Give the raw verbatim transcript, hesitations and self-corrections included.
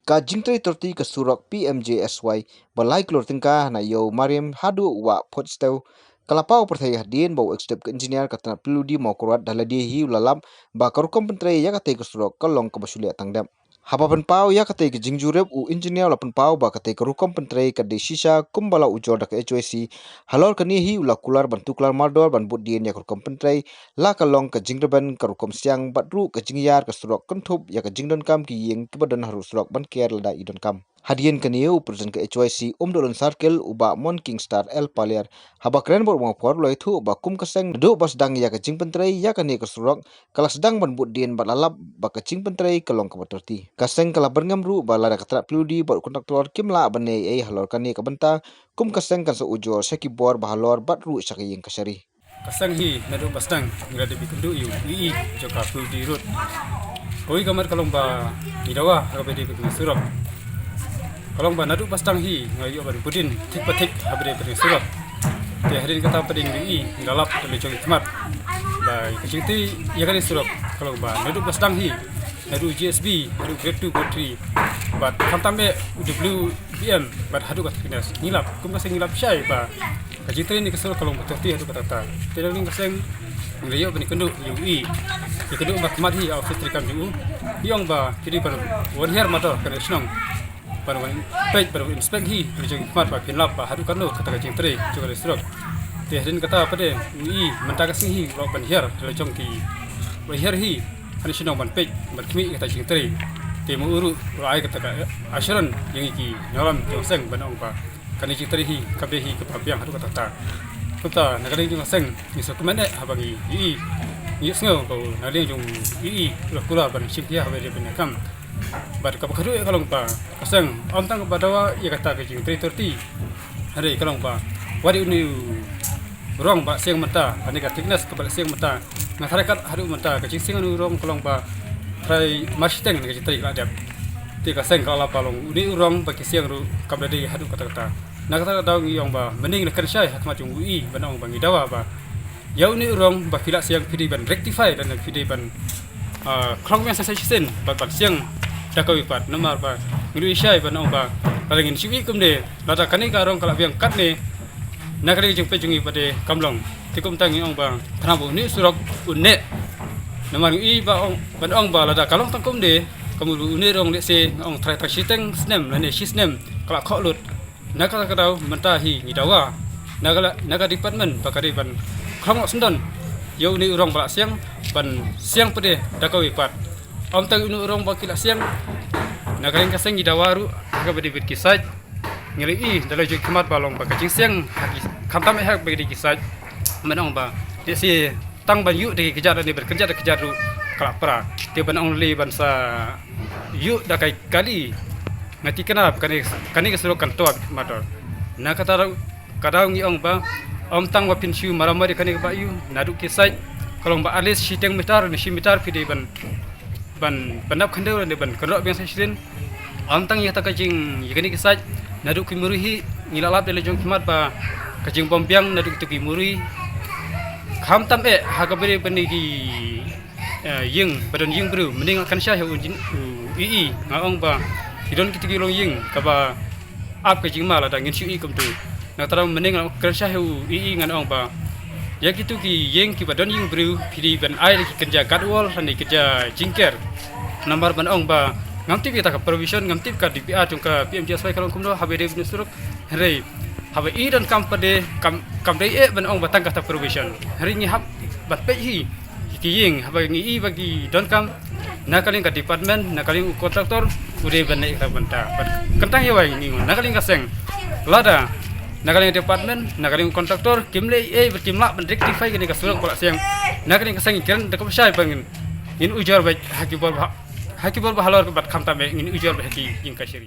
Ka jingtrei torti ka surok P M J S Y ba lai klur tyngka na Ïew Mariam haduh Wah Phutstew ka la paw pyrthei hadien ba u executive engineer ka tnat P W D Mawkyrwat da lade hi u la lap ba ka rukom pyntrei ïa katei ka surok ka long kaba shu leh tang dep. Haba pynpaw ïa katei ka jingjurip, u engineer u la pynpaw ba katei ka rukom pyntrei ka dei shisha kumba la ujor da ka H Y C. Halor kane hi u la kular ban tuklar mardor ban bud dien ïa ka rukom pyntrei, la ka long ka jingrben ka rukom siang bad ruh ka jingïar ka surok kynthup ïa ka jingdonkam ki ïing kiba don ha ruh surok ban ker lada i donkam. Hadien kane u President ka H Y C Umduhlun Circle u Bah Mon King Star L Paliar, haba kren bad u Mawphor, u la ïathuh ba kum ka seng naduh ba sdang ïa ka jingpyntrei ïa kane ka surok, ka la sdang ban bud dien bad la lap ba ka jingpyntrei ka long kaba torti. Ka seng ka la byrngem ruh ba lada ka tnat P W D bad u kontraktor kim lah ban ïai ei halor kane ka bynta, kum ka seng kan sa ujor sha ki bor ba halor bad ruh sha ka ïing kashari. Ka seng hi naduh ba sdang ngi la dep ïakynduh ïa u E E jong ka P W D Road. Kawei ka mat ka long ba ngi dawa ha kaba dei bad ka surok. Ka long ba naduh ba sdang hi nga ïoh ban bud dien thik pa thik ha kaba dei bad ka surok. Te hadien kata pat de ngi la lap da la jong ki khmat ba ka jingtrei ïa kane ka surok ka long ba naduh ba sdang hi, naduh G S B, naduh grade two, grade three, bad khamtam eh u W B M bad haduh kata ka Fitness. Ngi lap, kum ka seng ngi lap shai ba ka jingtrei ne ka surok ka long ba torti haduh katta katta. Te na liang ka seng ngi la ïoh ban ïakynduh ïa u E E, ïakynduh ba khmat hi ha office treikam jong u. Ngi ong ba ki dei ban wan hiar mardor kane ka shnong, ban wan peit, ban wan inspect hi ha la jong ki khmat ba phin lap ba haduh katno kata ka jingtrei jong kane ka surok. Te hadien kata pat de u E E mynta ka sngi hi u la ban hiar ha la jong ki, u la hiar hi ha kane ka shnong ban peit ban khmih ïa kata ka jingtrei. Te ma u ruh u la ai kata ka assurance ïa ngi ki nongïalam jong ka seng ban ong ba kane ka jingtrei hi kam dei hi kaba biang haduh katta katta. Kumta na ka liang jong ka seng ngi sngewkmen eh haba ngi ïohi, ngi sngew ba na ka liang jong u E E u la kular ban shim khia haba ïadei bad kane ka kam. Bad kaba khatduh eh ka long ba ka seng ym tang ba dawa ïa kata ka jingtrei torti, hynrei ka long ba wat ïa une u rong ba la siang mynta, lane ka thickness kaba la siang mynta, nga tharai kat haduh mynta ka jingsiang une u rong ka long ba tharai mar shiteng ne ka jingtrei ka la dep. Te ka seng ka la lap ba long une u rong ba ki siang ruh kam da dei haduh katta katta. Na kata ka daw ngi ong ba mynnin la kren shai ha khmat jong u E E ban ong ba ngi dawa ba ïa une u rong ba phi la siang phi dei ban rectify lane phi dei ban, ah, khlong biang sa shisien bad ban siang da kawei pat, namar ba ngi la ïohi shai ban ong ba lada ngin shu ïohi kumne, lada kane ka rong ka la biang katne, na ka liang jingpeit jong ngi pat de kam long. Te kumta ngi ong ba khnang ba une u surok un neh, namar ngi ïohi ba ong, ban ong ba lada ka long tang kumne, ka mut une u rong lehse nga ong tharai tang shiteng snem lane shi snem ka la khoh lut. Na kata ka daw mynta hi ngi dawa na ka la, na ka department ba ka dei ban khlong noh syndon ïa une u rong ba la siang, ban siang pat de da kawei pat. Ym tang une u rong ba ki la siang, na ka liang ka seng ngi dawa ruh ha kaba dei bad ki site. Ngi la ïohi da la jong ki khmat ba long ba ka jingsiang ha ki, khamtam eh ha kaba dei ki site, ban ong ba lehse tang ban ïuh da ki kjat lane ban kynjat da ki kjat ruh ka la pra. Te ban ong lei ban sa ïuh da kai kali, nga thikna ba kane, kane ka surok kan tob mardor. Na kata ruh ka daw ngi ong ba ym tang ba phin shu maramot ïa kane ka bahaïu, naduh ki site ka long ba at least shiteng meter ne shi meter phi dei ban, ban, ban nap khyndew lane ban kynroh biang sa shisien. Ym tang ïa kata ka jing, ïa kane ki site, naduh ki muri hi ngi la lap da la jong ki khmat ba ka jingbym biang naduh kito ki muri. Khamtam eh ha kaba dei bad kine ki, eh, ïing ba don ïing briew, mynnin la kren shai ha u jin, u E E, nga ong ba ki don kito ki long ïing kaba ap ka jingma lada ngin shu ïohi kumto. Na kata mynnin la kren shai ha u E E ngan ong ba ïa kito ki ïing kiba don ïing briew phi dei ban ai da ki kynja guard wall lane kynja jingker. Namar ban ong ba ngam tip ïa kata ka provision, ngam tip ka D P R jong ka P M G S Y ka long kumno haba ïadei bad une u surok. Hynrei haba i donkam pat de kam, kam dei eh ban ong ba tang kata provision. Hynrei ngi hap ban peit hi ki ïing haba ngi ïohi ba ki donkam, na ka liang ka department, na ka liang u contractor u dei ban leh ïa kata ka bynta. Bad kyntang ïa wei ngi ong na ka liang ka seng, lada na ka liang department, na ka liang u contractor kim leh ei bad kim lah ban rectify kane ka surok ba la siang, na ka liang ka seng ngi kren da kaba shai ba ngin, ngin ujor beit ha ki bor ba, ha ki bor ba halor bad khamtam eh ngin ujor beit ha ki ïing kashari.